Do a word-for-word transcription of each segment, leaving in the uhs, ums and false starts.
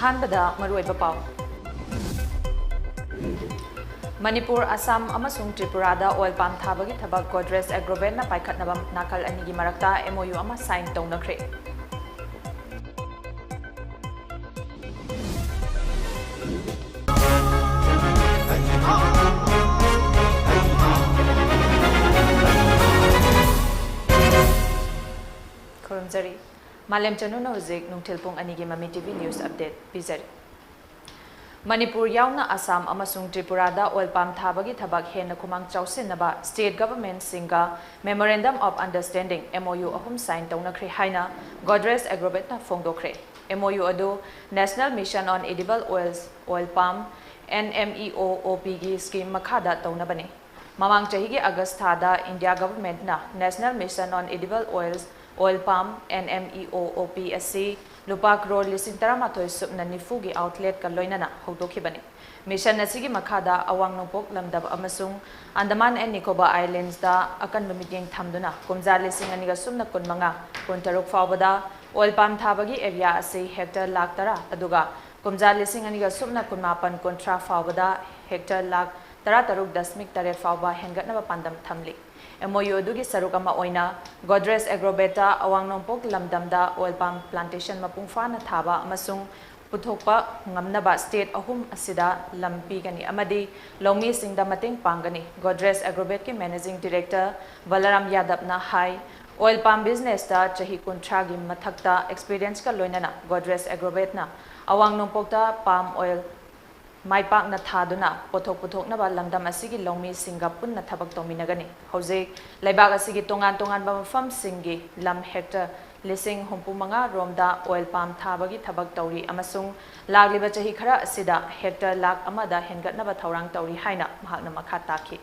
ꯑꯍꯥꯟꯕꯗ ꯃꯔꯨꯑꯣꯏꯕ ꯄꯥꯎ꯫ ꯃꯅꯤꯄꯨꯔ, ꯑꯁꯥꯝ ꯑꯃꯁꯨꯡ ꯇ꯭ꯔꯤꯄꯨꯔꯥꯗ oil palm ꯊꯥꯕꯒꯤ ꯊꯕꯛ Godrej Agrovetꯅ ꯄꯥꯏꯈꯠꯅꯕ ꯅꯥꯀꯜ ꯑꯅꯤꯒꯤ ꯃꯔꯛꯇ MOU ꯑꯃ sign ꯇꯧꯅꯈ꯭ꯔꯦ꯫ ꯈꯨꯔꯨꯝꯖꯔꯤ꯫ ꯃꯥꯂꯦꯝ ꯆꯅꯨꯅ ꯍꯧꯖꯤꯛ ꯅꯨꯡꯊꯤꯜ ꯄꯨꯡ ꯑꯅꯤꯒꯤ ꯃꯃꯤ TV news update ꯄꯤꯖꯔꯤ꯫ ꯃꯅꯤꯄꯨꯔ ꯌꯥꯎꯅ ꯑꯁꯥꯝ ꯑꯃꯁꯨꯡ ꯇ꯭ꯔꯤꯄꯨꯔꯥꯗ oil palm ꯊꯥꯕꯒꯤ ꯊꯕꯛ ꯍꯦꯟꯅ ꯈꯨꯃꯥꯡ ꯆꯥꯎꯁꯤꯟꯅꯕ state governmentꯁꯤꯡꯒ Memorandum of Understanding, MOU, ꯑꯍꯨꯝ sign ꯇꯧꯅꯈ꯭ꯔꯦ ꯍꯥꯏꯅ Godrej Agrovetꯅ ꯐꯣꯡꯗꯣꯛꯈ꯭ꯔꯦ꯫ MOU ꯑꯗꯨ National Mission on Edible Oils, Oil Palm, NMEOOPꯒꯤ scheme ꯃꯈꯥꯗ ꯇꯧꯅꯕꯅꯤ꯫ ꯃꯃꯥꯡ ꯆꯍꯤꯒꯤ August ꯊꯥꯗ India governmentꯅ National Mission on Edible Oils, Oil Palm, NMEOOP ꯑꯁꯤ ꯂꯨꯄꯥ ꯀ꯭ꯔꯣꯔ ꯂꯤꯁꯤꯡ ꯇꯔꯥꯃꯥꯊꯣꯏ ꯁꯨꯞꯅ ꯅꯤꯐꯨꯒꯤ outletꯀ ꯂꯣꯏꯅꯅ ꯍꯧꯗꯣꯛꯈꯤꯕꯅꯤ꯫ Mission ꯑꯁꯤꯒꯤ ꯃꯈꯥꯗ ꯑꯋꯥꯡ ꯅꯣꯡꯄꯣꯛ ꯂꯝꯗꯝ ꯑꯃꯁꯨꯡ Andaman and Nicobar Islandsꯇ ꯑꯀꯟꯕ ꯃꯤꯠꯌꯦꯡ ꯊꯝꯗꯨꯅ ꯀꯨꯝꯖꯥ ꯂꯤꯁꯤꯡ ꯑꯅꯤꯒ ꯁꯨꯞꯅ ꯀꯨꯟꯃꯉꯥ, ꯀꯨꯟꯇꯔꯨꯛ ꯐꯥꯎꯕꯗ oil palm ꯊꯥꯕꯒꯤ area ꯑꯁꯤ hectare ꯂꯥꯈ ꯇꯔꯥ, ꯑꯗꯨꯒ ꯀꯨꯝꯖꯥ ꯂꯤꯁꯤꯡ ꯑꯅꯤꯒ ꯁꯨꯞꯅ ꯀꯨꯟꯃꯥꯄꯟ, ꯀꯨꯟꯊ꯭ꯔꯥ ꯐꯥꯎꯕꯗ hectare ꯂꯥꯈ ꯇꯔꯥꯇꯔꯨꯛ ꯗꯁꯃꯤꯛ ꯇꯔꯦꯠ ꯐꯥꯎꯕ ꯍꯦꯟꯒꯠꯅꯕ ꯄꯥꯟꯗꯝ ꯊꯝꯂꯤ꯫ MOU ꯑꯗꯨꯒꯤ ꯁꯔꯨꯛ ꯑꯃ ꯑꯣꯏꯅ Godrej Agrovetꯇ ꯑꯋꯥꯡ ꯅꯣꯡꯄꯣꯛ ꯂꯝꯗꯝꯗ oil palm plantation ꯃꯄꯨꯡ ꯐꯥꯅ ꯊꯥꯕ ꯑꯃꯁꯨꯡ ꯄꯨꯊꯣꯛꯄ ꯉꯝꯅꯕ state ꯑꯍꯨꯝ ꯑꯁꯤꯗ ꯂꯝ ꯄꯤꯒꯅꯤ ꯑꯃꯗꯤ ꯂꯧꯃꯤꯁꯤꯡꯗ ꯃꯇꯦꯡ ꯄꯥꯡꯒꯅꯤ꯫ Godrej Agrovetꯀꯤ Managing Director ꯕꯂꯔꯥꯝ ꯌꯥꯗꯕꯅ ꯍꯥꯏ, oil palm businessꯇ ꯆꯍꯤ ꯀꯨꯟꯊ꯭ꯔꯥꯒꯤ ꯃꯊꯛꯇ experienceꯀ ꯂꯣꯏꯅꯅ Godrej Agrovetꯅ ꯑꯋꯥꯡ ꯅꯣꯡꯄꯣꯛꯇ palm oil ꯃꯥꯏ ꯄꯥꯛꯅ ꯊꯥꯗꯨꯅ ꯄꯣꯠꯊꯣꯛ ꯄꯨꯊꯣꯛꯅꯕ ꯂꯝꯗꯝ ꯑꯁꯤꯒꯤ ꯂꯧꯃꯤꯁꯤꯡꯒ ꯄꯨꯟꯅ ꯊꯕꯛ ꯇꯧꯃꯤꯟꯅꯒꯅꯤ꯫ ꯍꯧꯖꯤꯛ ꯂꯩꯕꯥꯛ ꯑꯁꯤꯒꯤ ꯇꯣꯉꯥꯟ ꯇꯣꯉꯥꯟꯕ ꯃꯐꯝꯁꯤꯡꯒꯤ ꯂꯝ hectare ꯂꯤꯁꯤꯡ ꯍꯨꯝꯐꯨ ꯃꯉꯥ ꯔꯣꯝꯗ oil palm ꯊꯥꯕꯒꯤ ꯊꯕꯛ ꯇꯧꯔꯤ ꯑꯃꯁꯨꯡ ꯂꯥꯛꯂꯤꯕ ꯆꯍꯤ ꯈꯔ ꯑꯁꯤꯗ hectare ꯂꯥꯈ ꯑꯃꯗ ꯍꯦꯟꯒꯠꯅꯕ ꯊꯧꯔꯥꯡ ꯇꯧꯔꯤ ꯍꯥꯏꯅ ꯃꯍꯥꯛꯅ ꯃꯈꯥ ꯇꯥꯈꯤ꯫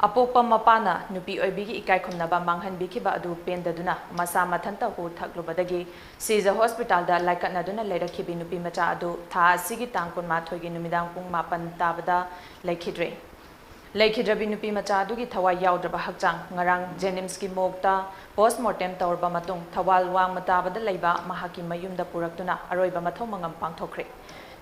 ꯑꯄꯣꯛꯄ ꯃꯄꯥꯅ ꯅꯨꯄꯤ ꯑꯣꯏꯕꯤꯒꯤ ꯏꯀꯥꯏ ꯈꯨꯝꯅꯕ ꯃꯥꯡꯍꯟꯕꯤꯈꯤꯕ ꯑꯗꯨ ꯄꯦꯟꯗꯗꯨꯅ ꯃꯁꯥ ꯃꯊꯟꯇ ꯍꯨ ꯊꯛꯂꯨꯕꯗꯒꯤ ꯁꯤꯖ ꯍꯣꯁꯄꯤꯇꯥꯜꯗ ꯂꯥꯏꯀꯠꯅꯗꯨꯅ ꯂꯩꯔꯛꯈꯤꯕꯤ ꯅꯨꯄꯤ ꯃꯆꯥ ꯑꯗꯨ ꯊꯥ ꯑꯁꯤꯒꯤ ꯇꯥꯡ ꯀꯨꯟꯃꯥꯊꯣꯏꯒꯤ ꯅꯨꯃꯤꯗꯥꯡ ꯄꯨꯡ ꯃꯥꯄꯟ ꯇꯥꯕꯗ ꯂꯩꯈꯤꯗ꯭ꯔꯦ꯫ ꯂꯩꯈꯤꯗ꯭ꯔꯕꯤ ꯅꯨꯄꯤ ꯃꯆꯥ ꯑꯗꯨꯒꯤ ꯊꯋꯥꯏ ꯌꯥꯎꯗ꯭ꯔꯕ ꯍꯛꯆꯥꯡ ꯉꯔꯥꯡ ꯖꯦꯅꯤꯝꯁꯀꯤ ꯃꯣꯔꯒꯇ ꯄꯣꯁꯃꯣꯔꯇꯦꯝ ꯇꯧꯔꯕ ꯃꯇꯨꯡ ꯊꯧꯕꯥꯜ ꯋꯥꯡꯃ ꯇꯥꯕꯗ ꯂꯩꯕ ꯃꯍꯥꯛꯀꯤ ꯃꯌꯨꯝꯗ ꯄꯨꯔꯛꯇꯨꯅ ꯑꯔꯣꯏꯕ ꯃꯊꯧ ꯃꯉꯝ ꯄꯥꯡꯊꯣꯛꯈ꯭ꯔꯦ꯫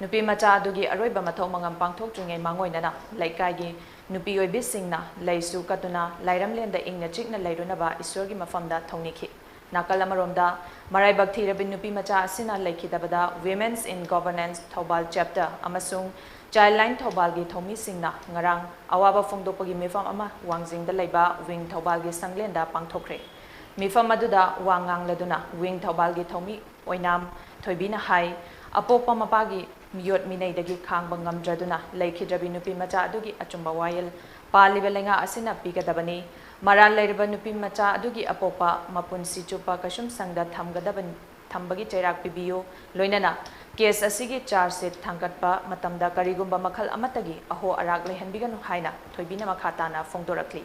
ꯅꯨꯄꯤ ꯃꯆꯥ ꯑꯗꯨꯒꯤ ꯑꯔꯣꯏꯕ ꯃꯊꯧ ꯃꯉꯝ ꯄꯥꯡꯊꯣꯛꯇ꯭ꯔꯤꯉꯩ ꯃꯥꯡꯑꯣꯏꯅꯅ ꯂꯩꯀꯥꯏꯒꯤ ꯅꯨꯄꯤ ꯑꯣꯏꯕꯤꯁꯤꯡꯅ ꯂꯩꯁꯨ ꯀꯠꯇꯨꯅ ꯂꯥꯏꯔꯝꯂꯦꯟꯗ ꯏꯪꯅ ꯆꯤꯛꯅ ꯂꯩꯔꯨꯅꯕ ꯏꯁꯣꯔꯒꯤ ꯃꯐꯝꯗ ꯊꯧꯅꯤꯈꯤ꯫ ꯅꯥꯀꯜ ꯑꯃꯔꯣꯝꯗ, ꯃꯔꯥꯏꯕꯛ ꯊꯤꯔꯕꯤ ꯅꯨꯄꯤ ꯃꯆꯥ ꯑꯁꯤꯅ ꯂꯩꯈꯤꯗꯕꯗ Women's in Governance Thoubal Chapter ꯑꯃꯁꯨꯡ Childline ꯊꯧꯕꯥꯜꯒꯤ ꯊꯧꯃꯤꯁꯤꯡꯅ ꯉꯔꯥꯡ ꯑꯋꯥꯕ ꯐꯣꯡꯗꯣꯛꯄꯒꯤ ꯃꯤꯐꯝ ꯑꯃ ꯋꯥꯡꯖꯤꯡꯗ ꯂꯩꯕ ꯋꯤꯡ ꯊꯧꯕꯥꯜꯒꯤ ꯁꯪꯂꯦꯟꯗ ꯄꯥꯡꯊꯣꯛꯈ꯭ꯔꯦ꯫ ꯃꯤꯐꯝ ꯑꯗꯨꯗ ꯋꯥ ꯉꯥꯡꯂꯗꯨꯅ ꯋꯤꯡ ꯊꯧꯕꯥꯜꯒꯤ ꯊꯧꯃꯤ ꯑꯣꯏꯅꯥꯝ ꯊꯣꯏꯕꯤꯅ ꯍꯥꯏ, ꯑꯄꯣꯛꯄ ꯃꯄꯥꯒꯤ ꯃꯤꯑꯣꯠ ꯃꯤꯅꯩꯗꯒꯤ ꯈꯥꯡꯕ ꯉꯝꯗ꯭ꯔꯗꯨꯅ ꯂꯩꯈꯤꯗ꯭ꯔꯕꯤ ꯅꯨꯄꯤ ꯃꯆꯥ ꯑꯗꯨꯒꯤ ꯑꯆꯨꯝꯕ ꯋꯥꯌꯦꯜ ꯄꯥꯜꯂꯤꯕ ꯂꯩꯉꯥꯛ ꯑꯁꯤꯅ ꯄꯤꯒꯗꯕꯅꯤ꯫ ꯃꯔꯥꯜ ꯂꯩꯔꯕ ꯅꯨꯄꯤ ꯃꯆꯥ ꯑꯗꯨꯒꯤ ꯑꯄꯣꯛꯄ ꯃꯄꯨꯟꯁꯤ ꯆꯨꯞꯄ ꯀꯩꯁꯨꯝꯁꯪꯗ ꯊꯝꯒꯗꯕ, ꯊꯝꯕꯒꯤ ꯆꯩꯔꯥꯛ ꯄꯤꯕꯤꯌꯨ꯫ ꯂꯣꯏꯅꯅ ꯀꯦꯁ ꯑꯁꯤꯒꯤ ꯆꯥꯔꯖ ꯁꯤꯠ ꯊꯥꯡꯒꯠꯄ ꯃꯇꯝꯗ ꯀꯔꯤꯒꯨꯝꯕ ꯃꯈꯜ ꯑꯃꯠꯇꯒꯤ ꯑꯍꯣ ꯑꯔꯥꯛ ꯂꯩꯍꯟꯕꯤꯒꯅꯨ ꯍꯥꯏꯅ ꯊꯣꯏꯕꯤꯅ ꯃꯈꯥ ꯇꯥꯅ ꯐꯣꯡꯗꯣꯔꯛꯂꯤ꯫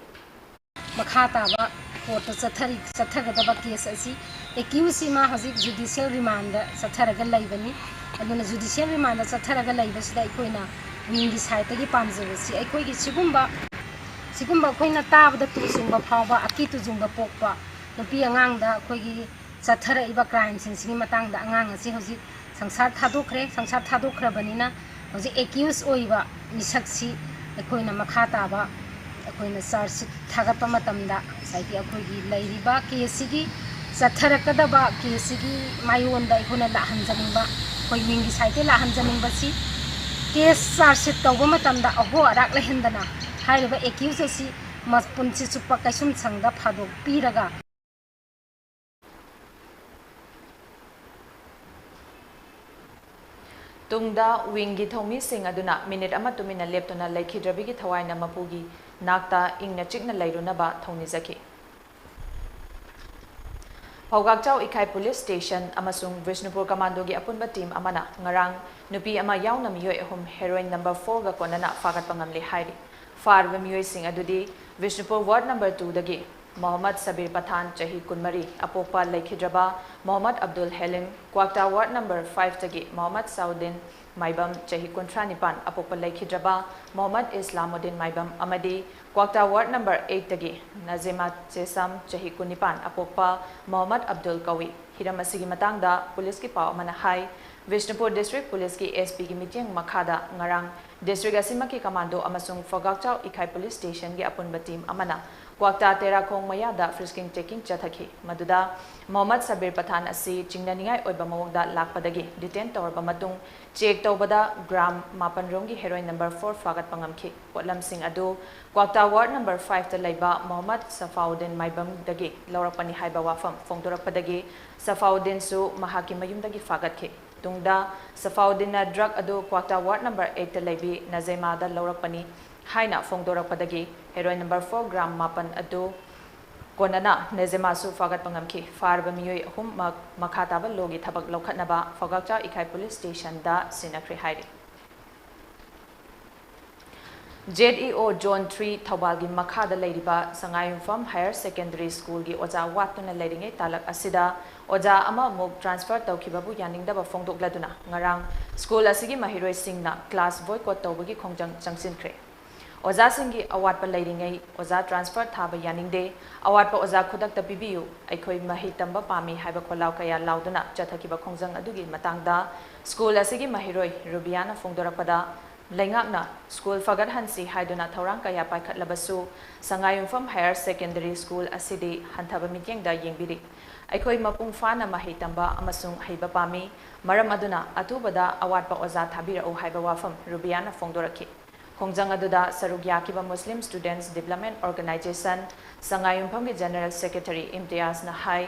ꯃꯈꯥ ꯇꯥꯕ ꯀꯣꯔꯠꯇ ꯆꯠꯊꯔꯤ-, ꯆꯠꯊꯒꯗꯕ ꯀꯦꯁ ꯑꯁꯤ ꯑꯦꯀ꯭ꯌꯨꯁꯁꯤ ꯃꯥ ꯍꯧꯖꯤꯛ ꯖꯨꯗꯤꯁꯤꯌꯦꯜ ꯔꯤꯃꯥꯟꯗ ꯆꯠꯊꯔꯒ ꯂꯩꯕꯅꯤ꯫ ꯑꯗꯨꯅ ꯖꯨꯗꯤꯁꯤꯌꯦꯜ ꯔꯤꯃꯥꯟꯗ ꯆꯠꯊꯔꯒ ꯂꯩꯕꯁꯤꯗ ꯑꯩꯈꯣꯏꯅ ꯋꯤꯡꯒꯤ ꯁꯥꯏꯠꯇꯒꯤ ꯄꯥꯝꯖꯕꯁꯤ ꯑꯩꯈꯣꯏꯒꯤ ꯁꯤꯒꯨꯝꯕ, ꯁꯤꯒꯨꯝꯕ ꯑꯩꯈꯣꯏꯅ ꯇꯥꯕꯗ ꯇꯨ ꯆꯨꯡꯕ ꯐꯥꯎꯕ, ꯑꯀꯤ ꯇꯨꯖꯨꯡꯕ ꯄꯣꯛꯄ ꯅꯨꯄꯤ ꯑꯉꯥꯡꯗ ꯑꯩꯈꯣꯏꯒꯤ ꯆꯠꯊꯔꯛꯏꯕ ꯀ꯭ꯔꯥꯏꯝꯁꯤꯡꯁꯤꯒꯤ ꯃꯇꯥꯡꯗ ꯑꯉꯥꯡ ꯑꯁꯤ ꯍꯧꯖꯤꯛ ꯁꯪꯁꯥꯔ ꯊꯥꯗꯣꯛꯈ꯭ꯔꯦ꯫ ꯁꯪꯁꯥꯔ ꯊꯥꯗꯣꯛꯈ꯭ꯔꯕꯅꯤꯅ ꯍꯧꯖꯤꯛ ꯑꯦꯀ꯭ꯌꯨꯁ ꯑꯣꯏꯕ ꯃꯤꯁꯛꯁꯤ ꯑꯩꯈꯣꯏꯅ ꯃꯈꯥ ꯇꯥꯕ ꯑꯩꯈꯣꯏꯅ ꯆꯥꯔꯖ ꯁꯤꯠ ꯊꯥꯒꯠꯄ ꯃꯇꯝꯗ ꯉꯁꯥꯏꯒꯤ ꯑꯩꯈꯣꯏꯒꯤ ꯂꯩꯔꯤꯕ ꯀꯦꯁꯁꯤꯒꯤ ꯆꯠꯊꯔꯛꯀꯗꯕ ꯀꯦꯁꯁꯤꯒꯤ ꯃꯥꯏꯌꯣꯟꯗ ꯑꯩꯈꯣꯏꯅ ꯂꯥꯛꯍꯟꯖꯅꯤꯡꯕ, ꯑꯩꯈꯣꯏ ꯋꯤꯡꯒꯤ ꯁꯥꯏꯠꯇꯒꯤ ꯂꯥꯛꯍꯟꯖꯅꯤꯡꯕꯁꯤ ꯀꯦꯁ ꯆꯥꯔꯖ ꯁꯤꯠ ꯇꯧꯕ ꯃꯇꯝꯗ ꯑꯍꯣ ꯑꯔꯥꯛ ꯂꯩꯍꯟꯗꯅ ꯍꯥꯏꯔꯤꯕ ꯑꯦꯀ꯭ꯌꯨꯁ ꯑꯁꯤ ꯃꯄꯨꯟꯁꯤ ꯆꯨꯞꯄ ꯀꯩꯁꯨꯝꯁꯪꯗ ꯐꯥꯗꯣꯛꯄꯤꯔꯒ ꯇꯨꯡꯗ ꯋꯤꯡꯒꯤ ꯊꯧꯃꯤꯁꯤꯡ ꯑꯗꯨꯅ ꯃꯤꯅꯤꯠ ꯑꯃ ꯇꯨꯃꯤꯟꯅ ꯂꯦꯞꯇꯨꯅ ꯂꯩꯈꯤꯗ꯭ꯔꯕꯤꯒꯤ ꯊꯋꯥꯏꯅ ꯃꯄꯨꯒꯤ ꯅꯥꯛꯇ ꯏꯪꯅ ꯆꯤꯛꯅ ꯂꯩꯔꯨꯅꯕ ꯊꯧꯅꯤꯖꯈꯤ꯫ ꯐꯧꯒꯥꯛꯆꯥꯎ ꯏꯈꯥꯏ ꯄꯨꯂꯤꯁ ꯁ꯭ꯇꯦꯁꯟ ꯑꯃꯁꯨꯡ ꯕꯤꯁꯅꯨꯄꯨꯔ ꯀꯃꯥꯟꯗꯣꯒꯤ ꯑꯄꯨꯟꯕ ꯇꯤꯝ ꯑꯃꯅ ꯉꯔꯥꯡ ꯅꯨꯄꯤ ꯑꯃ ꯌꯥꯎꯅ ꯃꯤꯑꯣꯏ ꯑꯍꯨꯝ ꯍꯦꯔꯣꯏꯟ ꯅꯝꯕꯔ ꯐꯣꯔꯒ ꯀꯣꯟꯅꯅ ꯐꯥꯒꯠꯄ ꯉꯝꯂꯦ ꯍꯥꯏꯔꯤ꯫ ꯐꯥꯔꯤꯕ ꯃꯤꯑꯣꯏꯁꯤꯡ ꯑꯗꯨꯗꯤ ꯕꯤꯁꯅꯨꯄꯨꯔ ꯋꯥꯔꯗ ꯅꯝꯕꯔ ꯇꯨꯗꯒꯤ ꯃꯣꯍꯝꯃꯗ ꯁꯕꯤꯔ ꯄꯊꯥꯟ, ꯆꯍꯤ ꯀꯨꯟꯃꯔꯤ, ꯑꯄꯣꯛꯄ ꯂꯩꯈꯤꯗ꯭ꯔꯕ ꯃꯣꯍꯝꯃꯗ ꯑꯕꯗꯨꯜ ꯍꯦꯂꯤꯝ, ꯀ꯭ꯋꯥꯛꯇꯥ ꯋꯥꯔꯗ ꯅꯝꯕꯔ ꯐꯥꯏꯚꯇꯒꯤ ꯃꯣꯍꯝꯃꯗ ꯁꯥꯎꯗꯤꯟ, ꯃꯥꯏꯕꯝ, ꯆꯍꯤ ꯀꯨꯟꯊ꯭ꯔꯥ ꯅꯤꯄꯥꯟ, ꯑꯄꯣꯛꯄ ꯂꯩꯈꯤꯗ꯭ꯔꯕ ꯃꯣꯍꯃꯗ ꯏꯁꯂꯥꯃꯨꯗꯤꯟ ꯃꯥꯏꯕꯝ ꯑꯃꯗꯤ ꯀ꯭ꯋꯥꯛꯇꯥ ꯋꯥꯔꯗ ꯅꯝꯕꯔ ꯑꯩꯠꯇꯒꯤ ꯅꯖꯦꯃꯥ ꯆꯦꯁꯥꯝ, ꯆꯍꯤ ꯀꯨꯟꯅꯤꯄꯥꯟ, ꯑꯄꯣꯛꯄ ꯃꯣꯍꯃꯗ ꯑꯕꯗꯨꯜ ꯀꯧꯏ꯫ ꯍꯤꯔꯝ ꯑꯁꯤꯒꯤ ꯃꯇꯥꯡꯗ ꯄꯨꯂꯤꯁꯀꯤ ꯄꯥꯎ ꯑꯃꯅ ꯍꯥꯏ, ꯕꯤꯁꯅꯨꯄꯨꯔ ꯗꯤꯁꯇ꯭ꯔꯤꯛ ꯄꯨꯂꯤꯁꯀꯤ ꯑꯦꯁ ꯄꯤꯒꯤ ꯃꯤꯠꯌꯦꯡ ꯃꯈꯥꯗ ꯉꯔꯥꯡ ꯗꯤꯁꯇ꯭ꯔꯤꯛ ꯑꯁꯤꯃꯛꯀꯤ ꯀꯃꯥꯟꯗꯣ ꯑꯃꯁꯨꯡ ꯐꯣꯒꯥꯛꯆꯥꯎ ꯏꯈꯥꯏ ꯄꯨꯂꯤꯁ ꯁ꯭ꯇꯦꯁꯟꯒꯤ ꯑꯄꯨꯟꯕ ꯇꯤꯝ ꯑꯃꯅ ꯀ꯭ꯋꯥꯛꯇꯥ ꯇꯦꯔꯥꯈꯣꯡ ꯃꯌꯥꯗ ꯐ꯭ꯔꯤꯁꯀꯤꯡ ꯆꯦꯀꯤꯡ ꯆꯠꯊꯈꯤ꯫ ꯃꯗꯨꯗ ꯃꯣꯍꯃꯗ ꯁꯕꯤꯔ ꯄꯊꯥꯟ ꯑꯁꯤ ꯆꯤꯡꯅꯅꯤꯡꯉꯥꯏ ꯑꯣꯏꯕ ꯃꯑꯣꯡꯗ ꯂꯥꯛꯄꯗꯒꯤ ꯗꯤꯇꯦꯟ ꯇꯧꯔꯕ ꯃꯇꯨꯡ, ꯆꯦꯛ ꯇꯧꯕꯗ ꯒ꯭ꯔꯥꯝ ꯃꯥꯄꯟ ꯔꯣꯝꯒꯤ ꯍꯦꯔꯣꯏꯟ ꯅꯝꯕꯔ ꯐꯣꯔ ꯐꯥꯒꯠꯄ ꯉꯝꯈꯤ꯫ ꯄꯣꯠꯂꯝꯁꯤꯡ ꯑꯗꯨ ꯀ꯭ꯋꯥꯛꯇꯥ ꯋꯥꯔꯗ ꯅꯝꯕꯔ ꯐꯥꯏꯚꯇ ꯂꯩꯕ ꯃꯣꯍꯃꯗ ꯁꯐꯥꯎꯗꯤꯟ ꯃꯥꯏꯕꯝꯗꯒꯤ ꯂꯧꯔꯛꯄꯅꯤ ꯍꯥꯏꯕ ꯋꯥꯐꯝ ꯐꯣꯡꯗꯣꯔꯛꯄꯗꯒꯤ ꯁꯐꯥꯎꯗꯤꯟꯁꯨ ꯃꯍꯥꯛꯀꯤ ꯃꯌꯨꯝꯗꯒꯤ ꯐꯥꯒꯠꯈꯤ꯫ ꯇꯨꯡꯗ ꯁꯐꯥꯎꯗꯤꯟꯅ ꯗ꯭ꯔꯒ ꯑꯗꯨ ꯀ꯭ꯋꯥꯛꯇꯥ ꯋꯥꯔꯗ ꯅꯝꯕꯔ ꯑꯩꯠꯇ ꯂꯩꯕꯤ ꯅꯖꯦꯃꯥꯗ ꯂꯧꯔꯛꯄꯅꯤ ꯍꯥꯏꯅ ꯐꯣꯡꯗꯣꯔꯛꯄꯗꯒꯤ ꯍꯦꯔꯣꯏꯟ ꯅꯝꯕꯔ ꯐꯣꯔ ꯒ꯭ꯔꯥꯝ ꯃꯥꯄꯟ ꯑꯗꯨ ꯀꯣꯟꯅꯅ ꯅꯖꯦꯃꯥꯁꯨ ꯐꯥꯒꯠꯄ ꯉꯝꯈꯤ꯫ ꯐꯥꯔꯕ ꯃꯤꯑꯣꯏ ꯑꯍꯨꯝꯃꯛ ꯃꯈꯥ ꯇꯥꯕ ꯂꯣꯒꯤ ꯊꯕꯛ ꯂꯧꯈꯠꯅꯕ ꯐꯣꯒꯥꯛꯆꯥꯎ ꯏꯈꯥꯏ ꯄꯨꯂꯤꯁ ꯁ꯭ꯇꯦꯁꯟꯗ ꯁꯤꯟꯅꯈ꯭ꯔꯦ ꯍꯥꯏꯔꯤ꯫ ꯖꯦꯗ ꯏ ꯑꯣ ꯖꯣꯟ ꯊ꯭ꯔꯤ ꯊꯧꯕꯥꯜꯒꯤ ꯃꯈꯥꯗ ꯂꯩꯔꯤꯕ ꯁꯉꯥꯏꯌꯨꯝꯐꯝ ꯍꯥꯌꯔ ꯁꯦꯀꯦꯟꯗꯔꯤ ꯁ꯭ꯀꯨꯜꯒꯤ ꯑꯣꯖꯥ ꯋꯥꯠꯇꯨꯅ ꯂꯩꯔꯤꯉꯩ ꯇꯥꯂꯛ ꯑꯁꯤꯗ ꯑꯣꯖꯥ ꯑꯃꯃꯨꯛ ꯇ꯭ꯔꯥꯟꯁꯐꯔ ꯇꯧꯈꯤꯕꯕꯨ ꯌꯥꯅꯤꯡꯗꯕ ꯐꯣꯡꯗꯣꯛꯂꯗꯨꯅ ꯉꯔꯥꯡ ꯁ꯭ꯀꯨꯜ ꯑꯁꯤꯒꯤ ꯃꯍꯩꯔꯣꯏꯁꯤꯡꯅ ꯀ꯭ꯂꯥꯁ ꯕꯣꯏꯀꯣꯠ ꯇꯧꯕꯒꯤ ꯈꯣꯡꯖꯪ ꯆꯪꯁꯤꯟꯈ꯭ꯔꯦ꯫ ꯑꯣꯖꯥꯁꯤꯡꯒꯤ ꯑꯋꯥꯠꯄ ꯂꯩꯔꯤꯉꯩ ꯑꯣꯖꯥ ꯇ꯭ꯔꯥꯟꯁꯐꯔ ꯊꯥꯕ ꯌꯥꯅꯤꯡꯗꯦ, ꯑꯋꯥꯠꯄ ꯑꯣꯖꯥ ꯈꯨꯗꯛꯇ ꯄꯤꯕꯤꯌꯨ, ꯑꯩꯈꯣꯏ ꯃꯍꯩ ꯇꯝꯕ ꯄꯥꯝꯃꯤ ꯍꯥꯏꯕ ꯈꯣꯜꯂꯥꯎ ꯀꯌꯥ ꯂꯥꯎꯗꯨꯅ ꯆꯠꯊꯈꯤꯕ ꯈꯣꯡꯖꯪ ꯑꯗꯨꯒꯤ ꯃꯇꯥꯡꯗ ꯁ꯭ꯀꯨꯜ ꯑꯁꯤꯒꯤ ꯃꯍꯩꯔꯣꯏ ꯔꯨꯕꯤꯌꯥꯅ ꯐꯣꯡꯗꯣꯔꯛꯄꯗ, ꯂꯩꯉꯥꯛꯅ ꯁ꯭ꯀꯨꯜ ꯐꯒꯠꯍꯟꯁꯤ ꯍꯥꯏꯗꯨꯅ ꯊꯧꯔꯥꯡ ꯀꯌꯥ ꯄꯥꯏꯈꯠꯂꯕꯁꯨ, ꯁꯉꯥꯏꯌꯨꯝꯐꯝ ꯍꯥꯌꯔ ꯁꯦꯀꯦꯟꯗꯔꯤ ꯁ꯭ꯀꯨꯜ ꯑꯁꯤꯗꯤ ꯍꯟꯊꯕ ꯃꯤꯠꯌꯦꯡꯗ ꯌꯦꯡꯕꯤꯔꯤ꯫ ꯑꯩꯈꯣꯏ ꯃꯄꯨꯡ ꯐꯥꯅ ꯃꯍꯩ ꯇꯝꯕ ꯑꯃꯁꯨꯡ ꯍꯩꯕ ꯄꯥꯝꯃꯤ, ꯃꯔꯝ ꯑꯗꯨꯅ ꯑꯊꯨꯕꯗ ꯑꯋꯥꯠꯄ ꯑꯣꯖꯥ ꯊꯥꯕꯤꯔꯛꯎ ꯍꯥꯏꯕ ꯋꯥꯐꯝ ꯔꯨꯕꯤꯌꯥꯅ ꯐꯣꯡꯗꯣꯔꯛꯈꯤ꯫ ꯈꯣꯡꯖꯪ ꯑꯗꯨꯗ ꯁꯔꯨꯛ ꯌꯥꯈꯤꯕ ꯃꯨꯁꯂꯤꯝ ꯁ꯭ꯇꯨꯗꯦꯟꯠꯁ ꯗꯤꯕ꯭ꯂꯞꯃꯦꯟꯠ ꯑꯣꯔꯒꯅꯥꯏꯖꯦꯁꯟ ꯁꯉꯥꯏꯌꯨꯝꯐꯝꯒꯤ ꯖꯦꯅꯔꯦꯜ ꯁꯦꯀ꯭ꯔꯦꯇꯔꯤ ꯏꯝꯇꯤꯌꯥꯖꯅ ꯍꯥꯏ,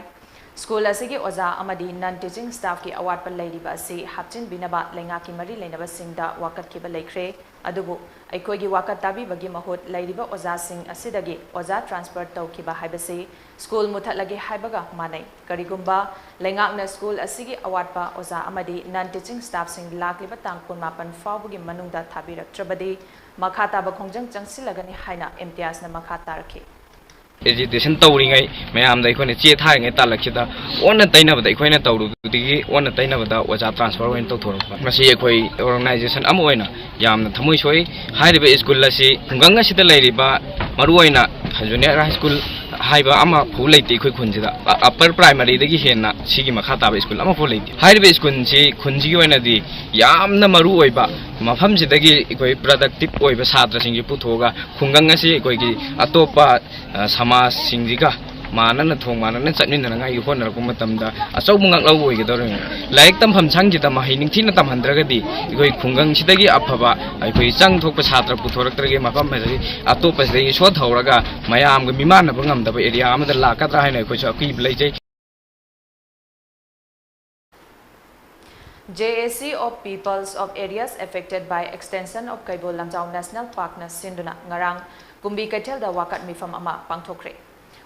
ꯁ꯭ꯀꯨꯜ ꯑꯁꯤꯒꯤ ꯑꯣꯖꯥ ꯑꯃꯗꯤ ꯅꯟ ꯇꯤꯆꯤꯡ ꯁ꯭ꯇꯥꯐꯀꯤ ꯑꯋꯥꯠꯄ ꯂꯩꯔꯤꯕ ꯑꯁꯤ ꯍꯥꯞꯆꯤꯟꯕꯤꯅꯕ ꯂꯩꯉꯥꯛꯀꯤ ꯃꯔꯤ ꯂꯩꯅꯕꯁꯤꯡꯗ ꯋꯥꯀꯠꯈꯤꯕ ꯂꯩꯈ꯭ꯔꯦ꯫ ꯑꯗꯨꯕꯨ ꯑꯩꯈꯣꯏꯒꯤ ꯋꯥꯀꯠ ꯇꯥꯕꯤꯕꯒꯤ ꯃꯍꯨꯠ ꯂꯩꯔꯤꯕ ꯑꯣꯖꯥꯁꯤꯡ ꯑꯁꯤꯗꯒꯤ ꯑꯣꯖꯥ ꯇ꯭ꯔꯥꯟꯁꯐꯔ ꯇꯧꯈꯤꯕ ꯍꯥꯏꯕꯁꯤ ꯁ꯭ꯀꯨꯜ ꯃꯨꯊꯠꯂꯒꯦ ꯍꯥꯏꯕꯒ ꯃꯥꯟꯅꯩ꯫ ꯀꯔꯤꯒꯨꯝꯕ ꯂꯩꯉꯥꯛꯅ ꯁ꯭ꯀꯨꯜ ꯑꯁꯤꯒꯤ ꯑꯋꯥꯠꯄ ꯑꯣꯖꯥ ꯑꯃꯗꯤ ꯅꯟ ꯇꯤꯆꯤꯡ ꯁ꯭ꯇꯥꯐꯁꯤꯡ ꯂꯥꯛꯂꯤꯕ ꯇꯥꯡ ꯀꯨꯟꯃꯥꯄꯟ ꯐꯥꯎꯕꯒꯤ ꯃꯅꯨꯡꯗ ꯊꯥꯕꯤꯔꯛꯇ꯭ꯔꯕꯗꯤ ꯃꯈꯥ ꯇꯥꯕ ꯈꯣꯡꯖꯪ ꯆꯪꯁꯤꯜꯂꯒꯅꯤ ꯍꯥꯏꯅ ꯏꯝꯇꯤꯌꯥꯖꯅ ꯃꯈꯥ ꯇꯥꯔꯛꯈꯤ꯫ ꯑꯦꯖꯤꯇꯦꯁꯟ ꯇꯧꯔꯤꯉꯩ, ꯃꯌꯥꯝꯗ ꯑꯩꯈꯣꯏꯅ ꯆꯦ ꯊꯥꯔꯤꯉꯩ ꯇꯥꯜꯂꯛꯈꯤꯗ ꯑꯣꯟꯅ ꯇꯩꯅꯕꯗ, ꯑꯩꯈꯣꯏꯅ ꯇꯧꯔꯨꯕꯗꯒꯤ ꯑꯣꯟꯅ ꯇꯩꯅꯕꯗ ꯑꯣꯖꯥ ꯇ꯭ꯔꯥꯟꯁꯐꯔ ꯑꯣꯏꯅ ꯇꯧꯊꯣꯔꯛꯄ꯫ ꯃꯁꯤ ꯑꯩꯈꯣꯏ ꯑꯣꯔꯒꯅꯥꯏꯖꯦꯁꯟ ꯑꯃ ꯑꯣꯏꯅ ꯌꯥꯝꯅ ꯊꯃꯣꯏ ꯁꯣꯛꯏ꯫ ꯍꯥꯏꯔꯤꯕ ꯁ꯭ꯀꯨꯜ ꯑꯁꯤ ꯈꯨꯡꯒꯪ ꯑꯁꯤꯗ ꯂꯩꯔꯤꯕ, ꯃꯔꯨꯑꯣꯏꯅ ꯖꯨꯅꯤꯌꯔ ꯍꯥꯏ ꯁ꯭ꯀꯨꯜ ꯍꯥꯏꯕ ꯑꯃꯐꯥꯎ ꯂꯩꯇꯦ ꯑꯩꯈꯣꯏ ꯈꯨꯟꯁꯤꯗ꯫ ꯑ-, ꯑꯞꯄꯔ ꯄ꯭ꯔꯥꯏꯃꯔꯤꯗꯒꯤ ꯍꯦꯟꯅ ꯁꯤꯒꯤ ꯃꯈꯥ ꯇꯥꯕ ꯁ꯭ꯀꯨꯜ ꯑꯃꯐꯥꯎ ꯂꯩꯇꯦ꯫ ꯍꯥꯏꯔꯤꯕ ꯁ꯭ꯀꯨꯜꯁꯤ ꯈꯨꯟꯁꯤꯒꯤ ꯑꯣꯏꯅꯗꯤ ꯌꯥꯝꯅ ꯃꯔꯨ ꯑꯣꯏꯕ, ꯃꯐꯝꯁꯤꯗꯒꯤ ꯑꯩꯈꯣꯏ ꯄ꯭ꯔꯗꯛꯇꯤꯞ ꯑꯣꯏꯕ ꯁꯥꯇ꯭ꯔꯁꯤꯡꯁꯤ ꯄꯨꯊꯣꯛꯑꯒ ꯈꯨꯡꯒꯪ ꯑꯁꯤ ꯑꯩꯈꯣꯏꯒꯤ ꯑꯇꯣꯞꯄ, ꯑ, ꯁꯃꯥꯖꯁꯤꯡꯁꯤꯒ ꯃꯥꯟꯅꯅ, ꯊꯣꯡ ꯃꯥꯟꯅꯅ ꯆꯠꯃꯤꯟꯅꯅꯉꯥꯏꯒꯤ ꯍꯣꯠꯅꯔꯛꯄ ꯃꯇꯝꯗ ꯑꯆꯧꯕ ꯉꯥꯛꯂꯧꯕ ꯑꯣꯏꯒꯗꯧꯔꯤꯕꯅꯤ꯫ ꯂꯥꯏꯔꯤꯛ ꯇꯝꯐꯝ ꯁꯪꯁꯤꯗ ꯃꯍꯩ ꯅꯤꯡꯊꯤꯅ ꯇꯝꯍꯟꯗ꯭ꯔꯒꯗꯤ ꯑꯩꯈꯣꯏ ꯈꯨꯡꯒꯪꯁꯤꯗꯒꯤ ꯑꯐꯕ ꯑꯩꯈꯣꯏ ꯆꯪ ꯊꯣꯛꯄ ꯁꯥꯇ꯭ꯔ ꯄꯨꯊꯣꯔꯛꯇ꯭ꯔꯒꯗꯤ ꯃꯐꯝ ꯑꯁꯤꯗꯒꯤ, ꯑꯇꯣꯞꯄꯁꯤꯗꯒꯤ ꯁꯣꯠꯊꯍꯧꯔꯒ ꯃꯌꯥꯝꯒ ꯃꯤꯃꯥꯟꯅꯕ ꯉꯝꯗꯕ ꯑꯦꯔꯤꯌꯥ ꯑꯃꯗ ꯂꯥꯛꯀꯗ꯭ꯔꯥ ꯍꯥꯏꯅ ꯑꯩꯈꯣꯏꯁꯨ ꯑꯀꯤꯕ ꯂꯩꯖꯩ꯫ J A C of Peoples of Areas Affected by Extension of Keibul Lamjao National Parkꯅ ꯁꯤꯟꯗꯨꯅ ꯉꯔꯥꯡ ꯀꯨꯝꯕꯤ ꯀꯩꯊꯦꯜꯗ ꯋꯥꯀꯠ ꯃꯤꯐꯝ ꯑꯃ ꯄꯥꯡꯊꯣꯛꯈ꯭ꯔꯦ꯫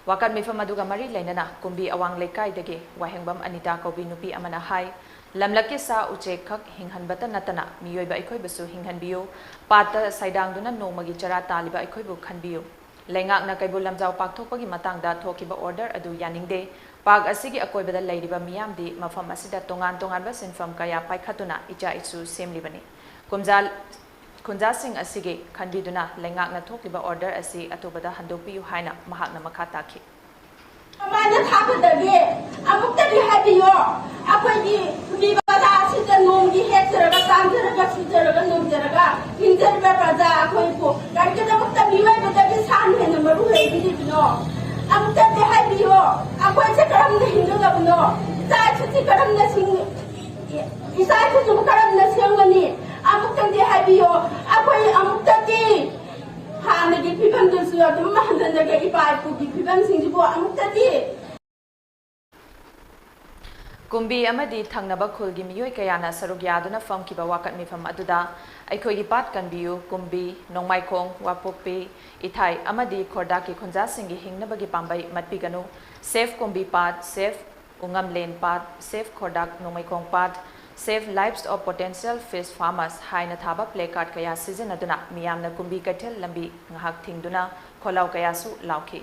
ꯋꯥꯀꯠ ꯃꯤꯐꯝ ꯑꯗꯨꯒ ꯃꯔꯤ ꯂꯩꯅꯅ ꯀꯨꯝꯕꯤ ꯑꯋꯥꯡ ꯂꯩꯀꯥꯏꯗꯒꯤ ꯋꯥꯍꯦꯡꯕꯝ ꯑꯅꯤꯇꯥ ꯀꯧꯕꯤ ꯅꯨꯄꯤ ꯑꯃꯅ ꯍꯥꯏ, ꯂꯝꯂꯛꯀꯤ ꯁꯥ ꯎꯆꯦꯛ ꯈꯛ ꯍꯤꯡꯍꯟꯕꯇ ꯅꯠꯇꯅ ꯃꯤꯑꯣꯏꯕ ꯑꯩꯈꯣꯏꯕꯨꯁꯨ ꯍꯤꯡꯍꯟꯕꯤꯌꯨ, ꯄꯥꯠꯇ ꯁꯩꯗꯥꯡꯗꯨꯅ ꯅꯣꯡꯃꯒꯤ ꯆꯔꯥ ꯇꯥꯜꯂꯤꯕ ꯑꯩꯈꯣꯏꯕꯨ ꯈꯟꯕꯤꯌꯨ꯫ ꯂꯩꯉꯥꯛꯅ ꯀꯩꯕꯨꯜ ꯂꯝꯖꯥꯎ ꯄꯥꯛꯊꯣꯛꯄꯒꯤ ꯃꯇꯥꯡꯗ ꯊꯣꯛꯈꯤꯕ ꯑꯣꯔꯗꯔ ꯑꯗꯨ ꯌꯥꯅꯤꯡꯗꯦ꯫ ꯄꯥꯛ ꯑꯁꯤꯒꯤ ꯑꯀꯣꯏꯕꯗ ꯂꯩꯔꯤꯕ ꯃꯤꯌꯥꯝꯗꯤ ꯃꯐꯝ ꯑꯁꯤꯗ ꯇꯣꯉꯥꯟ ꯇꯣꯉꯥꯟꯕ ꯁꯤꯟꯐꯝ ꯀꯌꯥ ꯄꯥꯏꯈꯠꯇꯨꯅ ꯏꯆꯥ ꯏꯁꯨ ꯁꯦꯝꯂꯤꯕꯅꯤ꯫ ꯈꯨꯟꯖꯥ-, ꯈꯨꯟꯖꯥꯁꯤꯡ ꯑꯁꯤꯒꯤ ꯈꯟꯕꯤꯗꯨꯅ ꯂꯩꯉꯥꯛꯅ ꯊꯣꯛꯂꯤꯕ ꯑꯣꯔꯗꯔ ꯑꯁꯤ ꯑꯊꯨꯕꯗ ꯍꯟꯗꯣꯛꯄꯤꯌꯨ ꯍꯥꯏꯅ ꯃꯍꯥꯛꯅ ꯃꯈꯥ ꯇꯥꯈꯤ꯫ ꯀꯃꯥꯏꯅ ꯊꯥꯒꯗꯒꯦ? ꯑꯃꯨꯛꯇꯗꯤ ꯍꯥꯏꯕꯤꯌꯣ꯫ ꯑꯩꯈꯣꯏꯒꯤ ꯅꯨꯃꯤꯠ ꯕꯖꯥꯔꯁꯤꯗ ꯅꯣꯡꯒꯤ ꯍꯦꯛꯆꯔꯒ, ꯆꯥꯝꯖꯔꯒ, ꯁꯨꯖꯔꯒ, ꯅꯣꯝꯖꯔꯒ ꯍꯤꯡꯖꯔꯤꯕ ꯄ꯭ꯔꯖꯥ ꯑꯩꯈꯣꯏꯕꯨ ꯀꯔꯤꯒꯤꯗꯃꯛꯇ ꯃꯤꯑꯣꯏꯕꯗꯒꯤ ꯁꯥꯅ ꯍꯦꯟꯅ ꯃꯔꯨ ꯂꯩꯕꯤꯔꯤꯕꯅꯣ? ꯑꯃꯨꯛꯇꯗꯤ ꯍꯥꯏꯕꯤꯌꯣ, ꯑꯩꯈꯣꯏꯁꯦ ꯀꯔꯝꯅ ꯍꯤꯡꯒꯗꯕꯅꯣ? ꯏꯆꯥ ꯏꯁꯨꯁꯤ ꯀꯔꯝꯅ ꯁꯤꯡ-, ꯏꯆꯥ ꯏꯁꯨꯁꯤꯕꯨ ꯀꯔꯝꯅ ꯁꯦꯝꯒꯅꯤ? ꯑꯃꯨꯛꯇꯪꯗꯤ ꯍꯥꯏꯕꯤꯌꯣ, ꯑꯩꯈꯣꯏ ꯑꯃꯨꯛꯇꯗꯤ ꯍꯥꯟꯅꯒꯤ ꯐꯤꯕꯝꯗꯨꯁꯨ ꯑꯗꯨꯝ ꯍꯟꯖꯤꯟꯅꯒ ꯏꯄꯥ ꯏꯄꯨꯒꯤ ꯐꯤꯕꯝꯁꯤꯡꯁꯤꯕꯨ ꯑꯃꯨꯛꯇꯗꯤ꯫ ꯀꯨꯝꯕꯤ ꯑꯃꯗꯤ ꯊꯪꯅꯕ ꯈꯨꯜꯒꯤ ꯃꯤꯑꯣꯏ ꯀꯌꯥꯅ ꯁꯔꯨꯛ ꯌꯥꯗꯨꯅ ꯐꯝꯈꯤꯕ ꯋꯥꯀꯠ ꯃꯤꯐꯝ ꯑꯗꯨꯗ ꯑꯩꯈꯣꯏꯒꯤ ꯄꯥꯠ ꯀꯟꯕꯤꯌꯨ, ꯀꯨꯝꯕꯤ, ꯅꯣꯡꯃꯥꯏꯈꯣꯡ, ꯋꯥꯄꯣꯛꯄꯤ, ꯏꯊꯥꯏ ꯑꯃꯗꯤ ꯈꯣꯔꯗꯥꯛꯀꯤ ꯈꯨꯟꯖꯥꯁꯤꯡꯒꯤ ꯍꯤꯡꯅꯕꯒꯤ ꯄꯥꯝꯕꯩ ꯃꯠꯄꯤꯒꯅꯨ, ꯁꯦꯐ ꯀꯨꯝꯕꯤ ꯄꯥꯠ, ꯁꯦꯐ ꯎꯉꯝꯂꯦꯟ ꯄꯥꯠ, ꯁꯦꯐ ꯈꯣꯔꯗꯥꯛ ꯅꯣꯡꯃꯩꯈꯣꯡ ꯄꯥꯠ, Save Lives of Potential Fish Farmers ꯍꯥꯏꯅ ꯊꯥꯕ ꯄ꯭ꯂꯦ ꯀꯥꯔꯗ ꯀꯌꯥ ꯁꯤꯖꯤꯟꯅꯗꯨꯅ ꯃꯤꯌꯥꯝꯅ ꯀꯨꯝꯕꯤ ꯀꯩꯊꯦꯜ ꯂꯝꯕꯤ ꯉꯥꯏꯍꯥꯛ ꯊꯤꯡꯗꯨꯅ ꯈꯣꯜꯂꯥꯎ ꯀꯌꯥꯁꯨ ꯂꯥꯎꯈꯤ꯫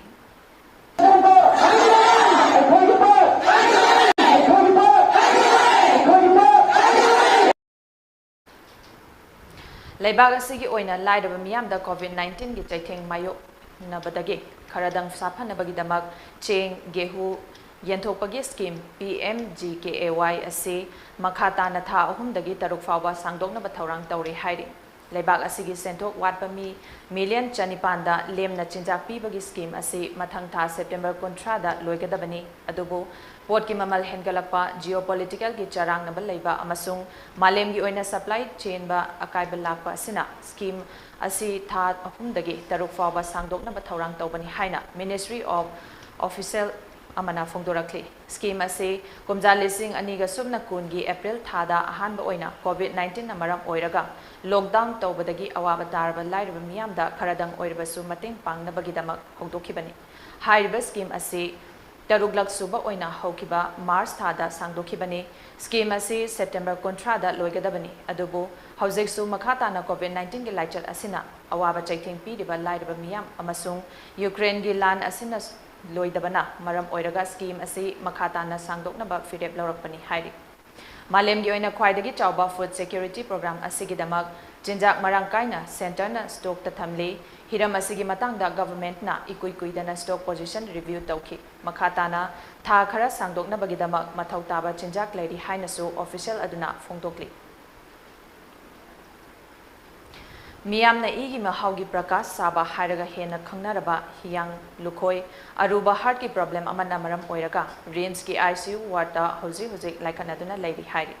ꯂꯩꯕꯥꯛ ꯑꯁꯤꯒꯤ ꯑꯣꯏꯅ ꯂꯥꯏꯔꯕ ꯃꯤꯌꯥꯝꯗ COVID nineteenꯒꯤ ꯆꯩꯊꯦꯡ ꯃꯥꯌꯣꯛꯅꯕꯗꯒꯤ ꯈꯔꯗꯪ ꯁꯥꯐꯅꯕꯒꯤꯗꯃꯛ ꯆꯦꯡ, ꯒꯦꯍꯨ ꯌꯦꯟꯊꯣꯛꯄꯒꯤ scheme P M G K A Y ꯑꯁꯤ ꯃꯈꯥ ꯇꯥꯅ ꯊꯥ ꯑꯍꯨꯝꯗꯒꯤ ꯇꯔꯨꯛ ꯐꯥꯎꯕ ꯁꯥꯡꯗꯣꯛꯅꯕ ꯊꯧꯔꯥꯡ ꯇꯧꯔꯤ ꯍꯥꯏꯔꯤ꯫ ꯂꯩꯕꯥꯛ ꯑꯁꯤꯒꯤ ꯁꯦꯟꯊꯣꯛ ꯋꯥꯠꯄ ꯃꯤ million ꯆꯅꯤꯄꯥꯟꯗ ꯂꯦꯝꯅ ꯆꯤꯟꯖꯥꯛ ꯄꯤꯕꯒꯤ scheme ꯑꯁꯤ ꯃꯊꯪ ꯊꯥ September ꯀꯨꯟꯊ꯭ꯔꯥꯗ ꯂꯣꯏꯒꯗꯕꯅꯤ꯫ ꯑꯗꯨꯕꯨ ꯄꯣꯠꯀꯤ ꯃꯃꯜ ꯍꯦꯟꯒꯠꯂꯛꯄ, geopoliticalꯒꯤ ꯆꯔꯥꯡꯅꯕ ꯂꯩꯕ ꯑꯃꯁꯨꯡ ꯃꯥꯂꯦꯝꯒꯤ ꯑꯣꯏꯅ supply chainꯗ ꯑꯀꯥꯏꯕ ꯂꯥꯛꯄ ꯑꯁꯤꯅ scheme ꯑꯁꯤ ꯊꯥ ꯑꯍꯨꯝꯗꯒꯤ ꯇꯔꯨꯛ ꯐꯥꯎꯕ ꯁꯥꯡꯗꯣꯛꯅꯕ ꯊꯧꯔꯥꯡ ꯇꯧꯕꯅꯤ ꯍꯥꯏꯅ Ministry of official ꯑꯃꯅ ꯐꯣꯡꯗꯣꯔꯛꯂꯤ꯫ Scheme ꯑꯁꯤ ꯀꯨꯝꯖꯥ ꯂꯤꯁꯤꯡ ꯑꯅꯤꯒ ꯁꯨꯞꯅ ꯀꯨꯟꯒꯤ April ꯊꯥꯗ ꯑꯍꯥꯟꯕ ꯑꯣꯏꯅ COVID nineteenꯅ ꯃꯔꯝ ꯑꯣꯏꯔꯒ lockdown ꯇꯧꯕꯗꯒꯤ ꯑꯋꯥꯕ ꯇꯥꯔꯕ ꯂꯥꯏꯔꯕ ꯃꯤꯌꯥꯝꯗ ꯈꯔꯗꯪ ꯑꯣꯏꯔꯕꯁꯨ ꯃꯇꯦꯡ ꯄꯥꯡꯅꯕꯒꯤꯗꯃꯛ ꯍꯧꯗꯣꯛꯈꯤꯕꯅꯤ꯫ ꯍꯥꯏꯔꯤꯕ scheme ꯑꯁꯤ ꯇꯔꯨꯛꯂꯛ ꯁꯨꯕ ꯑꯣꯏꯅ ꯍꯧꯈꯤꯕ March ꯊꯥꯗ ꯁꯥꯡꯗꯣꯛꯈꯤꯕꯅꯤ꯫ Scheme ꯑꯁꯤ September ꯀꯨꯟꯊ꯭ꯔꯥꯗ ꯂꯣꯏꯒꯗꯕꯅꯤ꯫ ꯑꯗꯨꯕꯨ ꯍꯧꯖꯤꯛꯁꯨ ꯃꯈꯥ ꯇꯥꯅ COVID nineteenꯒꯤ ꯂꯥꯏꯆꯠ ꯑꯁꯤꯅ ꯑꯋꯥꯕ ꯆꯩꯊꯦꯡ ꯄꯤꯔꯤꯕ ꯂꯥꯏꯔꯕ ꯃꯤꯌꯥꯝ ꯑꯃꯁꯨꯡ ꯌꯨꯀ꯭ꯔꯦꯟꯒꯤ ꯂꯥꯟ ꯑꯁꯤꯅ ꯂꯣꯏꯗꯕꯅ ꯃꯔꯝ ꯑꯣꯏꯔꯒ scheme ꯑꯁꯤ ꯃꯈꯥ ꯇꯥꯅ ꯁꯥꯡꯗꯣꯛꯅꯕ ꯐꯤꯔꯦꯞ ꯂꯧꯔꯛꯄꯅꯤ ꯍꯥꯏꯔꯤ꯫ ꯃꯥꯂꯦꯝꯒꯤ ꯑꯣꯏꯅ ꯈ꯭ꯋꯥꯏꯗꯒꯤ ꯆꯥꯎꯕ food security program ꯑꯁꯤꯒꯤꯗꯃꯛ ꯆꯤꯟꯖꯥꯛ ꯃꯔꯥꯡ ꯀꯥꯏꯅ centreꯅ stockꯇ ꯊꯝꯂꯤ꯫ ꯍꯤꯔꯝ ꯑꯁꯤꯒꯤ ꯃꯇꯥꯡꯗ governmentꯅ ꯏꯀꯨꯏ ꯀꯨꯏꯗꯅ stock position review ꯇꯧꯈꯤ꯫ ꯃꯈꯥ ꯇꯥꯅ ꯊꯥ ꯈꯔ ꯁꯥꯡꯗꯣꯛꯅꯕꯒꯤꯗꯃꯛ ꯃꯊꯧ ꯇꯥꯕ ꯆꯤꯟꯖꯥꯛ ꯂꯩꯔꯤ ꯍꯥꯏꯅꯁꯨ official ꯑꯗꯨꯅ ꯐꯣꯡꯗꯣꯛꯂꯤ꯫ ꯃꯤꯌꯥꯝꯅ ꯏꯒꯤ ꯃꯍꯥꯎꯒꯤ ꯄ꯭ꯔꯀꯥꯁ ꯆꯥꯕ ꯍꯥꯏꯔꯒ ꯍꯦꯟꯅ ꯈꯪꯅꯔꯕ ꯍꯤꯌꯥꯡ ꯂꯨꯈꯣꯏ ꯑꯔꯨꯕ heartꯀꯤ problem ꯑꯃꯅ ꯃꯔꯝ ꯑꯣꯏꯔꯒ RIMSꯀꯤ ICU wardꯇ ꯍꯧꯖꯤꯛ ꯍꯧꯖꯤꯛ ꯂꯥꯏꯀꯠꯅꯗꯨꯅ ꯂꯩꯔꯤ ꯍꯥꯏꯔꯤ꯫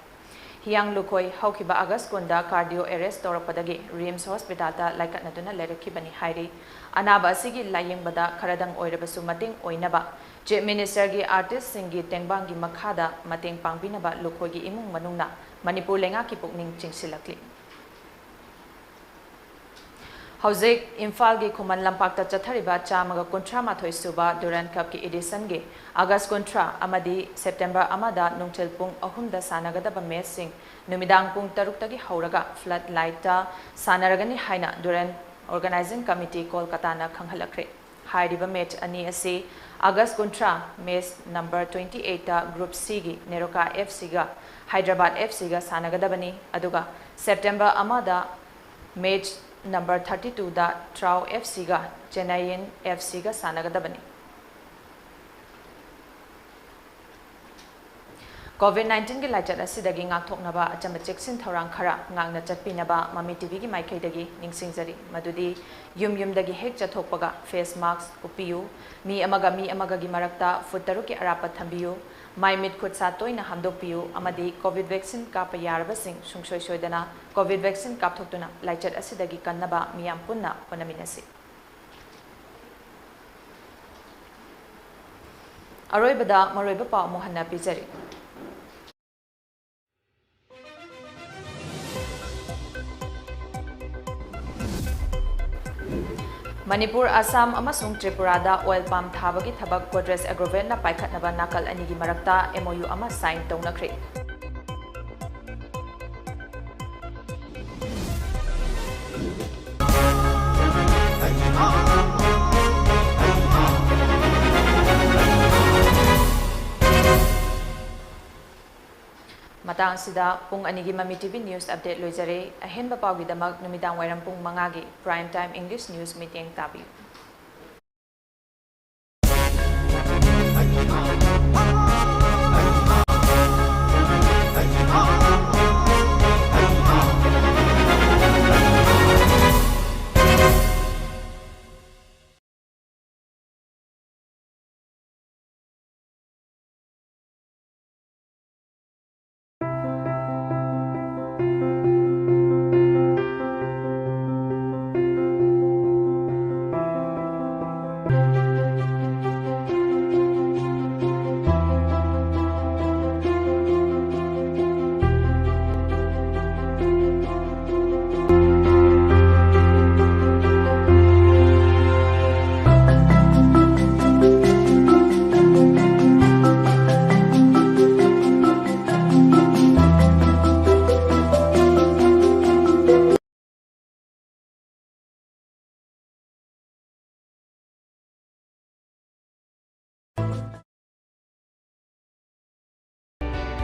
ꯍꯤꯌꯥꯡ ꯂꯨꯈꯣꯏ ꯍꯧꯈꯤꯕ August ꯀꯨꯟꯗ cardio arrest ꯇꯧꯔꯛꯄꯗꯒꯤ RIMS hospitalꯗ ꯂꯥꯏꯀꯠꯅꯗꯨꯅ ꯂꯩꯔꯛꯈꯤꯕꯅꯤ ꯍꯥꯏꯔꯤ꯫ ꯑꯅꯥꯕ ꯑꯁꯤꯒꯤ ꯂꯥꯌꯦꯡꯕꯗ ꯈꯔꯗꯪ ꯑꯣꯏꯔꯕꯁꯨ ꯃꯇꯦꯡ ꯑꯣꯏꯅꯕ Chief Ministerꯒꯤ artistꯁꯤꯡꯒꯤ ꯇꯦꯡꯕꯥꯡꯒꯤ ꯃꯈꯥꯗ ꯃꯇꯦꯡ ꯄꯥꯡꯕꯤꯅꯕ ꯂꯨꯈꯣꯏꯒꯤ ꯏꯃꯨꯡ ꯃꯅꯨꯡꯅ ꯃꯅꯤꯄꯨꯔ ꯂꯩꯉꯥꯛꯀꯤ ꯄꯨꯛꯅꯤꯡ ꯆꯤꯡꯁꯤꯜꯂꯛꯂꯤ꯫ ꯍꯧꯖꯤꯛ ꯏꯝꯐꯥꯜꯒꯤ ꯈꯨꯃꯟ ꯂꯝꯄꯥꯛꯇ ꯆꯠꯊꯔꯤꯕ ꯆꯥꯝꯃꯒ ꯀꯨꯟꯊ꯭ꯔꯥ ꯃꯥꯊꯣꯏ ꯁꯨꯕ Durand Cupꯀꯤ editionꯒꯤ August ꯀꯨꯟꯊ꯭ꯔꯥ ꯑꯃꯗꯤ September ꯑꯃꯗ ꯅꯨꯡꯊꯤꯜ ꯄꯨꯡ ꯑꯍꯨꯝꯗ ꯁꯥꯟꯅꯒꯗꯕ matchꯁꯤꯡ ꯅꯨꯃꯤꯗꯥꯡ ꯄꯨꯡ ꯇꯔꯨꯛꯇꯒꯤ ꯍꯧꯔꯒ flood lightꯇ ꯁꯥꯟꯅꯔꯒꯅꯤ ꯍꯥꯏꯅ Durand Organizing Committee ꯀꯣꯜꯀꯇꯥꯅ ꯈꯪꯍꯜꯂꯛꯈ꯭ꯔꯦ꯫ ꯍꯥꯏꯔꯤꯕ ꯃꯦꯆ ꯑꯅꯤ ꯑꯁꯤ ꯑꯥꯒꯁ ꯀꯨꯟꯊ꯭ꯔꯥ, match number twenty eight group Cꯒꯤ ꯅꯦꯔꯣꯀꯥ F Cꯒ ꯍꯥꯏꯗ꯭ꯔꯕꯥꯗ F Cꯒ ꯁꯥꯟꯅꯒꯗꯕꯅꯤ, ꯑꯗꯨꯒ ꯁꯦꯞꯇꯦꯝꯕꯔ ꯑꯃꯗ ꯃꯦꯆ ꯅꯝꯕꯔ thirty twoꯗ ꯇ꯭ꯔꯥꯎ F Cꯒ ꯆꯦꯟꯅꯥꯏꯌꯤꯟ F Cꯒ ꯁꯥꯟꯅꯒꯗꯕꯅꯤ꯫ COVID nineteenꯒꯤ ꯂꯥꯏꯆꯠ ꯑꯁꯤꯗꯒꯤ ꯉꯥꯛꯊꯣꯛꯅꯕ ꯑꯆꯝꯕ ꯆꯦꯛꯁꯤꯟ ꯊꯧꯔꯥꯡ ꯈꯔ ꯉꯥꯛꯅ ꯆꯠꯄꯤꯅꯕ ꯃꯃꯤ TVꯒꯤ ꯃꯥꯏꯀꯩꯗꯒꯤ ꯅꯤꯡꯁꯤꯡꯖꯔꯤ, ꯃꯗꯨꯗꯤ ꯌꯨꯝ ꯌꯨꯝꯗꯒꯤ ꯍꯦꯛ ꯆꯠꯊꯣꯛꯄꯒ face mask ꯎꯞꯄꯤꯌꯨ, ꯃꯤ ꯑꯃꯒ ꯃꯤ ꯑꯃꯒꯒꯤ ꯃꯔꯛꯇ ꯐꯨꯠ ꯇꯔꯨꯛꯀꯤ ꯑꯔꯥꯞꯄ ꯊꯝꯕꯤꯌꯨ, ꯃꯥꯏ ꯃꯤꯠ ꯈꯨꯠ ꯁꯥ ꯇꯣꯏꯅ ꯍꯥꯝꯗꯣꯛꯄꯤꯌꯨ ꯑꯃꯗꯤ COVID vaccine ꯀꯥꯞꯄ ꯌꯥꯔꯕꯁꯤꯡ ꯁꯨꯡꯁꯣꯏ ꯁꯣꯏꯗꯅ COVID vaccine ꯀꯥꯞꯊꯣꯛꯇꯨꯅ ꯂꯥꯏꯆꯠ ꯑꯁꯤꯗꯒꯤ ꯀꯟꯅꯕ ꯃꯤꯌꯥꯝ ꯄꯨꯟꯅ ꯍꯣꯠꯅꯃꯤꯟꯅꯁꯤ꯫ ꯑꯔꯣꯏꯕꯗ ꯃꯔꯨꯑꯣꯏꯕ ꯄꯥꯎ ꯑꯃꯨꯛ ꯍꯟꯅ ꯄꯤꯖꯔꯤ꯫ ꯃꯅꯤꯄꯨꯔ, ꯑꯁꯥꯝ ꯑꯃꯁꯨꯡ ꯇ꯭ꯔꯤꯄꯨꯔꯥꯗ oil palm ꯊꯥꯕꯒꯤ ꯊꯕꯛ Godrej Agrovetꯅ ꯄꯥꯏꯈꯠꯅꯕ ꯅꯥꯀꯜ ꯑꯅꯤꯒꯤ ꯃꯔꯛꯇ MOU ꯑꯃ sign ꯇꯧꯅꯈ꯭ꯔꯦ꯫ ꯃꯇꯥꯡ ꯑꯁꯤꯗ ꯄꯨꯡ ꯑꯅꯤꯒꯤ ꯃꯃꯤ TV news update ꯂꯣꯏꯖꯔꯦ꯫ ꯑꯍꯦꯟꯕ ꯄꯥꯎꯒꯤꯗꯃꯛ ꯅꯨꯃꯤꯗꯥꯡ ꯋꯥꯏꯔꯝ ꯄꯨꯡ ꯃꯉꯥꯒꯤ Prime Time English News ꯃꯤꯠꯌꯦꯡ ꯇꯥꯕꯤꯌꯨ꯫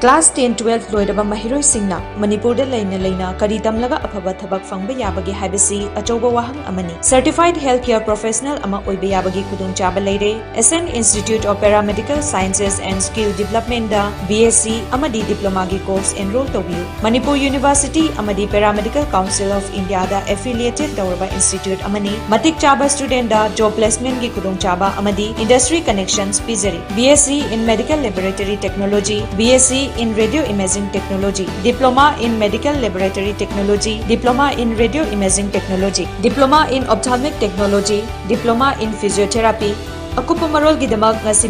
Class ten, twelve ꯂꯣꯏꯔꯕ ꯃꯍꯩꯔꯣꯏꯁꯤꯡꯅ ꯃꯅꯤꯄꯨꯔꯗ ꯂꯩꯅ ꯂꯩꯅ ꯀꯔꯤ ꯇꯝꯂꯒ ꯑꯐꯕ ꯊꯕꯛ ꯐꯪꯕ ꯌꯥꯕꯒꯦ ꯍꯥꯏꯕꯁꯤ ꯑꯆꯧꯕ ꯋꯥꯍꯪ ꯑꯃꯅꯤ꯫ Certified healthcare professional ꯑꯃ ꯑꯣꯏꯕ ꯌꯥꯕꯒꯤ ꯈꯨꯗꯣꯡꯆꯥꯕ ꯂꯩꯔꯦ꯫ Asian Institute of Paramedical Sciences and Skill Developmentꯗ B S C ꯑꯃꯗꯤ Diplomaꯒꯤ course enroll ꯇꯧꯕꯤꯌꯨ꯫ ꯃꯅꯤꯄꯨꯔ University ꯑꯃꯗꯤ Paramedical Council of Indiaꯗ affiliated ꯇꯧꯔꯕ institute ꯑꯃꯅꯤ꯫ ꯃꯇꯤꯛ ꯆꯥꯕ studentꯗ job placementꯀꯤ ꯈꯨꯗꯣꯡꯆꯥꯕ ꯑꯃꯗꯤ industry connections ꯄꯤꯖꯔꯤ꯫ B S C in Medical Laboratory Technology, B S C in Radio Imaging Technology, Diploma in Medical Laboratory Technology, Diploma in Radio Imaging Technology, Diploma in Ophthalmic Technology, Diploma in Physiotherapy꯫ ꯑꯀꯨꯞꯄ ꯃꯔꯣꯜꯒꯤꯗꯃꯛ ꯉꯁꯤ